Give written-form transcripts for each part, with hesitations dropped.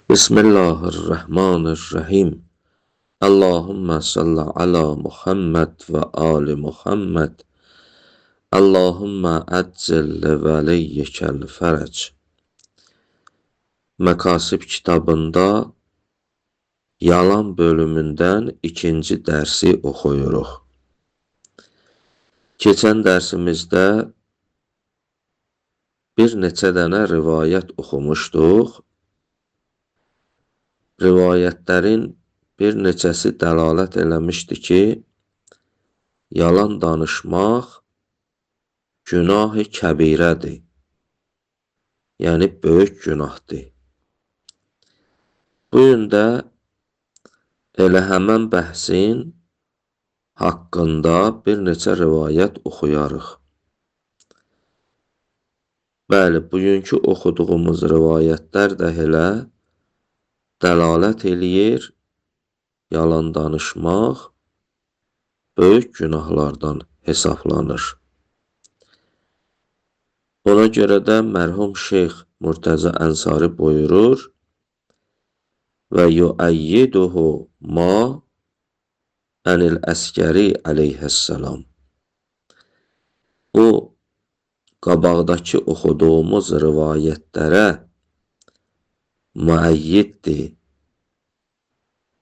Bismillahirrahmanirrahim. Allahümme salli ala Muhammed və ali Muhammed. Allahümme əccil li vəliyyikəl fərəc. Məkasib kitabında yalan bölümündən ikinci dərsi oxuyuruq. Keçən dərsimizdə bir neçə dənə rivayət oxumuşduq. Rivayətlərin bir neçəsi dəlalət eləmişdi ki, yalan danışmaq günah-ı kəbirədir. Yəni, böyük günahdır. Bu gün də elə həmən bəhsin haqqında bir neçə rivayət oxuyarıq. Bəli, bugünkü oxuduğumuz rivayətlər də elə dəlalət eləyir, yalan danışmaq böyük günahlardan hesablanır. Ona görə də mərhum Şeyx Murtəza Ənsari buyurur və yuəyyiduhu ma ənil əskəri əleyhəssalam. Bu, qabaqdakı oxuduğumuz rivayətlərə müəyyiddir.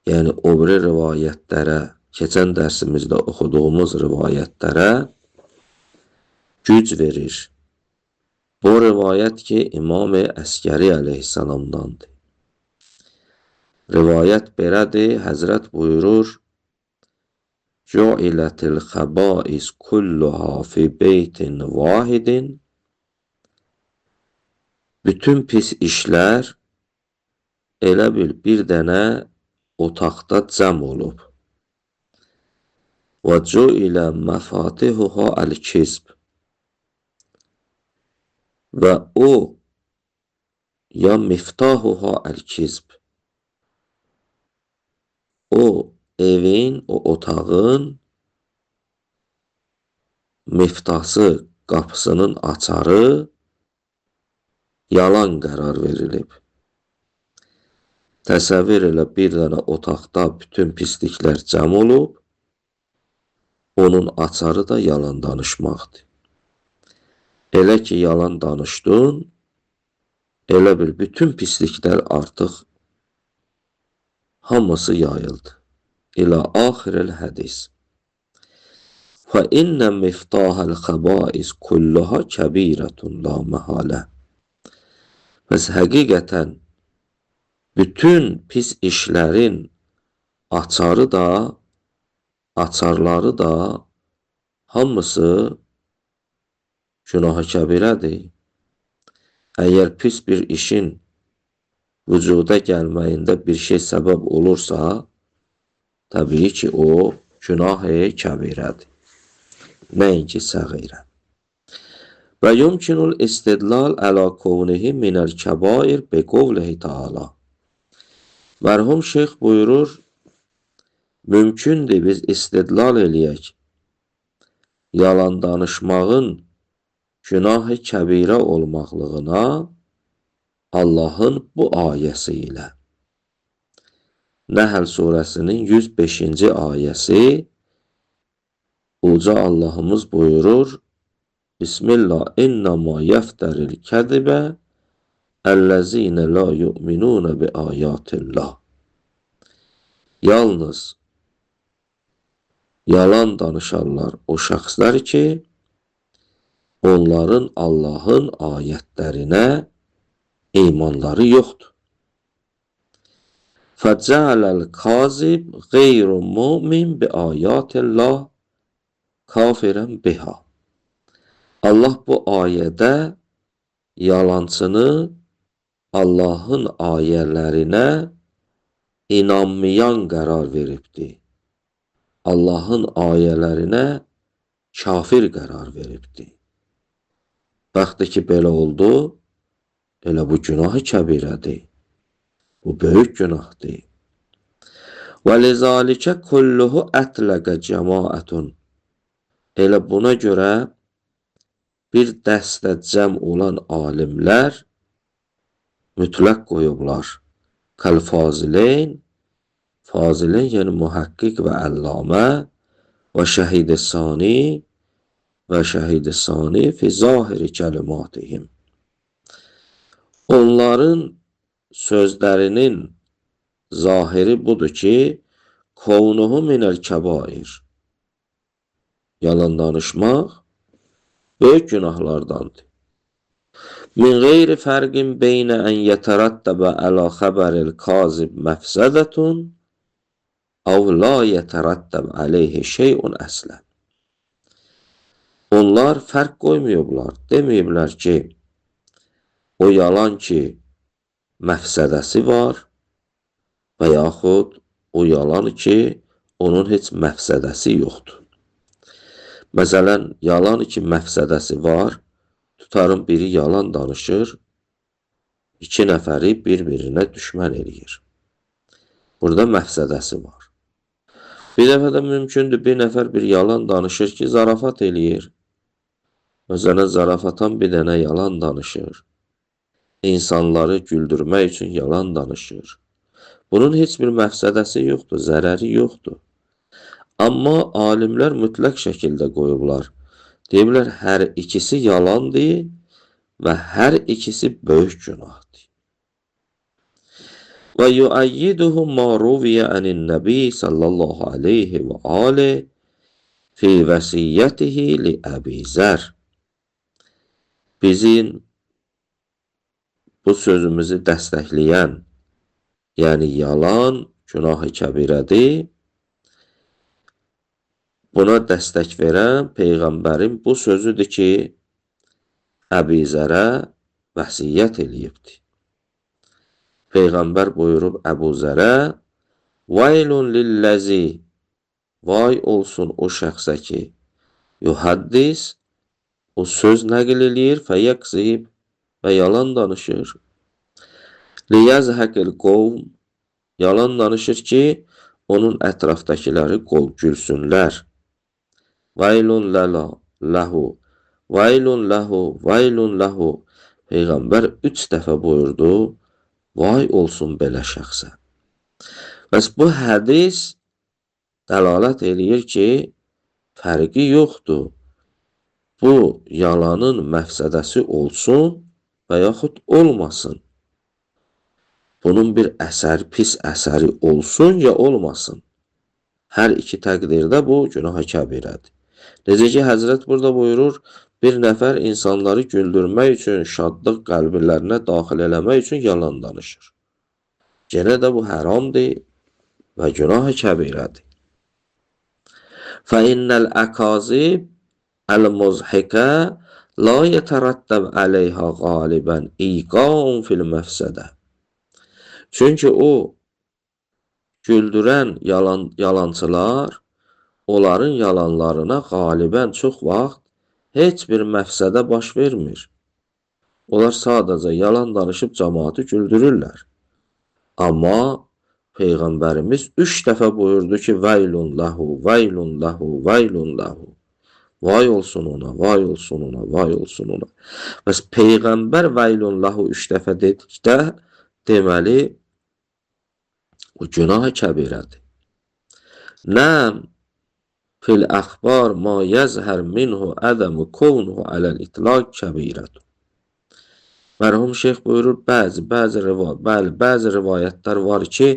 Yəni, o biri rivayətlərə, keçən dərsimizdə oxuduğumuz rivayətlərə güc verir. Bu rivayət ki, İmam-ı Əskəri əleyhissalamdandır. Rivayət belədir, Həzrət buyurur, Cu'ilətil xəbais kulluha fi beytin vahidin. Bütün pis işlər elə bil bir dənə otaqda cəm olub. Və cu'ilə məfatihuha əl-kizb. Və o ya miftahuha əl-kizb. O evin, o otağın miftası, qapısının açarı yalan qərar verilib. Təsəvvür elə, bir dənə otaqda bütün pisliklər cəm olub, onun açarı da yalan danışmaqdır. Elə ki, yalan danışdın, elə bil bütün pisliklər artıq hamısı yayıldı. İlə axiril hədis. Fə innə miftahəl xəbais kulluha kəbirətun la məhalə. Bəs həqiqətən bütün pis işlərin açarı da, açarları da hamısı günah-ı kəbirədir. Əgər pis bir işin vücuda gəlməyində bir şey səbəb olursa, təbii ki, o günah-ı kəbirədir. Nəinki səğirə. Və yumkinul istidlal əla kovnihi minəl kəbair bi qovlihi taala. Mərhum şeyx buyurur, mümkündür biz istidlal eləyək, yalan danışmağın günah-ı kəbirə olmaqlığına Allahın bu ayəsi ilə. Nəhl surəsinin 105-ci ayəsi Uca Allahımız buyurur, Bismillah, innəmə yəftəril kəzibə Əlləzinə la yu'minunə bi ayatillah. Yalnız yalan danışarlar o şəxslər ki, onların Allahın ayətlərinə imanları yoxdur. Fəcəələl kazib qeyru mu'min bi ayatillah kafirən biha. Allah bu ayədə yalancını Allahın ayələrinə inanmayan qərar veribdir. Allahın ayələrinə kafir qərar veribdir. Baxdı ki, belə oldu, elə bu günah-ı kəbirədir. Bu böyük günahdır. Və lizalikə kulluhu ətləqə cəmaətun. Elə buna görə bir dəstə cəm olan alimlər mütləq qoyublar. Kəl-fazileyn, fazileyn yəni mühəqqiq və əllamə və şəhid-i sani və şəhid-i sani fi zahiri kəlimatihim. Onların sözlərinin zahiri budur ki, kovnuhu minəl kəbair. Yalan danışmaq böyük günahlardandır. Min qeyri fərqin beynə ən yətərəttəbə əla xəbəril kazib məfsədətun əv la yətərəttəb əleyhi şeyun əslən. Onlar fərq qoymayıblar, deməyiblər ki, o yalan ki, məfsədəsi var və yaxud o yalan ki, onun heç məfsədəsi yoxdur. Məsələn, yalan ki, məfsədəsi var, tutarın biri yalan danışır, iki nəfəri bir-birinə düşmən eləyir. Burada məfsədəsi var. Bir dəfə də mümkündür, bir nəfər bir yalan danışır ki, zarafat eləyir. Məsələn, zarafatan bir dənə yalan danışır. İnsanları güldürmək üçün yalan danışır. Bunun heç bir məfsədəsi yoxdur, zərəri yoxdur. Amma alimlər mütləq şəkildə qoyublar. Deyiblər, hər ikisi yalandır və hər ikisi böyük günahdır. Və yuayyiduhu ma ruviyə anin-nəbi sallallahu aleyhi və alihi fi vəsiyyətihi li Əbi Zər. Bizim bu sözümüzü dəstəkləyən, yəni yalan günah-ı kəbirədir. Buna dəstək verən Peyğəmbərin bu sözüdür ki, Əbi Zərə vəsiyyət eləyibdir. Peyğəmbər buyurub Əbu Zərə, Vaylun lilləzi, vay olsun o şəxsə ki, yuhaddis, o söz nəql eləyir, fəyəqzib və yalan danışır. Liyəzhəqil qovm, yalan danışır ki, onun ətrafdakiləri qol gülsünlər. Vaylun ləhu, vaylun ləhu, vaylun ləhu. Peyğəmbər 3 dəfə buyurdu, vay olsun belə şəxsə. Bəs bu hədis dəlalət eləyir ki, fərqi yoxdur. Bu yalanın məfsədəsi olsun və yaxud olmasın. Bunun bir əsər, pis əsəri olsun ya olmasın. Hər iki təqdirdə bu günah-ı kəbirədir. Necə ki, Həzrət burada buyurur, bir nəfər insanları güldürmək üçün, şadlıq qəlblərinə daxil eləmək üçün yalan danışır. Yenə də bu həramdır və günah-ı kəbirədir. فَإِنَّ الْأَكَاذِبَ الْمُضْحِكَةَ لَا يَتَرَتَّبْ عَلَيْهَا غَالِبًا إِيقَاعٌ فِي الْمَفْسَدَةِ. Çünki o güldürən yalançılar, onların yalanlarına qalibən çox vaxt heç bir məfsədə baş vermir. Onlar sadəcə yalan danışıb cəmaatı güldürürlər. Amma Peyğəmbərimiz 3 dəfə buyurdu ki, Veylun ləhu, veylun ləhu, veylun ləhu. Vay olsun ona, vay olsun ona, vay olsun ona. Bəs Peyğəmbər veylun ləhu 3 dəfə dedikdə, deməli, o günah-ı kəbirədir. Nəm fil əxbar ma yəzhər minhu ədəmu kovnuhu ələl itlaq kəbirədir. Mərhum şeyx buyurur, bəzi rivayətlər var ki,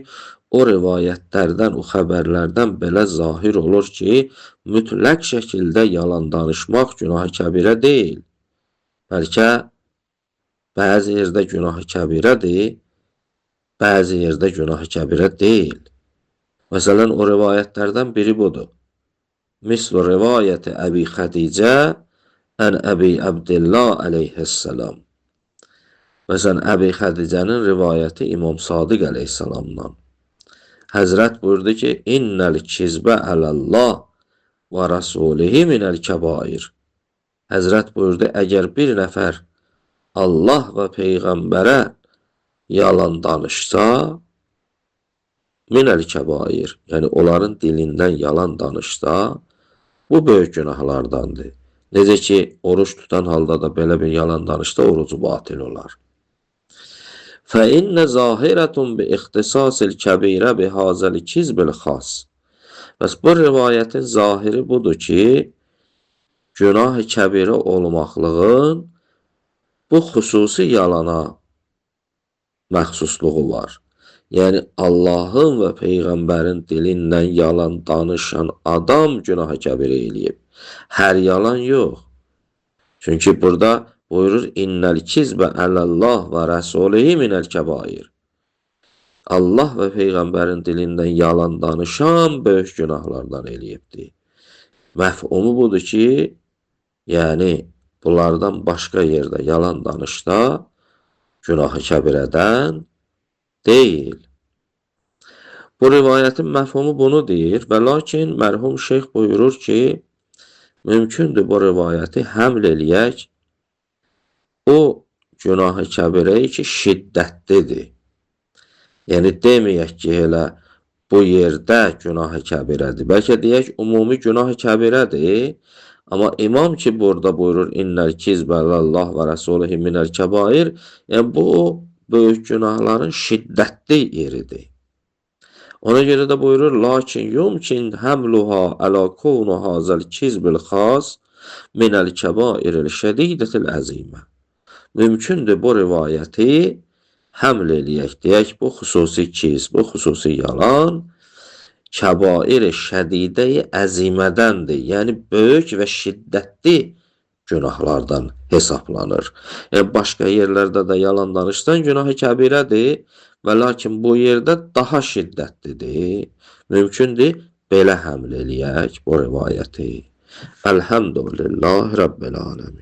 o rivayətlərdən, o xəbərlərdən belə zahir olur ki, mütləq şəkildə yalan danışmaq günah-ı kəbirə deyil. Bəlkə bəzi yerdə günah-ı kəbirədir, bəzi yerdə günah-ı kəbirə deyil. Məsələn, o rivayətlərdən biri budur. Mislu rivayəti Əbi Xədicə ən Əbi Əbdillah əleyhissalam. Məsələn, Əbi Xədicənin rivayəti İmam Sadiq əleyhissalamdan. Həzrət buyurdu ki, İnnəl kizbə ələllah və rəsulihi minəl kəbair. Həzrət buyurdu, əgər bir nəfər Allah və Peyğəmbərə yalan danışsa, minəl kəbair, yəni onların dilindən yalan danışsa, bu böyük günahlardandır. Necə ki, oruç tutan halda da belə bir yalan danışsa, orucu batil olar. فَاِنَّ ظَاهِرَةٌ بِاxtisas الْكَبِيرَ بِهَذَا الْكِزْبِ الْخَاص. Bəs bu rivayətin zahiri budur ki, günah-ı kəbirə olmaqlığın bu xüsusi yalana məxsusluğu var. Yəni Allahın və Peyğəmbərin dilindən yalan danışan adam günah-ı kəbirə eləyib. Hər yalan yox. Çünki burada buyurur innəl kizbə ələllah və rəsulihi minəl kəbair. Allah və Peyğəmbərin dilindən yalan danışan böyük günahlardan eləyibdir. Məfhumu budur ki, yəni bunlardan başqa yerdə yalan danışsa günah-ı kəbirədən deyil. Bu rivayətin məfhumu bunu deyir və lakin mərhum şeyx buyurur ki, mümkündür bu rivayəti həml eləyək o günah-ı kəbirəyi ki, şiddətlidir. Yəni deməyək ki, elə bu yerdə günah-ı kəbirədir. Bəlkə deyək ümumi günah-ı kəbirədir. Amma imam ki burada buyurur innəl kizbə ələllah və rəsulihi minəl kəbair, yəni bu böyük günahların şiddətli yeridir. Ona görə də buyurur lakin yumkin həmluha əla kunu hazəl kizbil xas minəl kəbairil şədidətil əzimə. Mümkündür bu rivayəti həml eləyək, deyək bu xüsusi kiz, bu xüsusi yalan kəbair şədidə-i əzimədəndir. Yəni böyük və şiddətli günahlardan hesablanır. Yəni başqa yerlərdə də yalan danışsan günah-ı kəbirədir və lakin bu yerdə daha şiddətlidir. Mümkündür belə həml eləyək bu rivayəti. Elhamdülillah Rabbil alemin.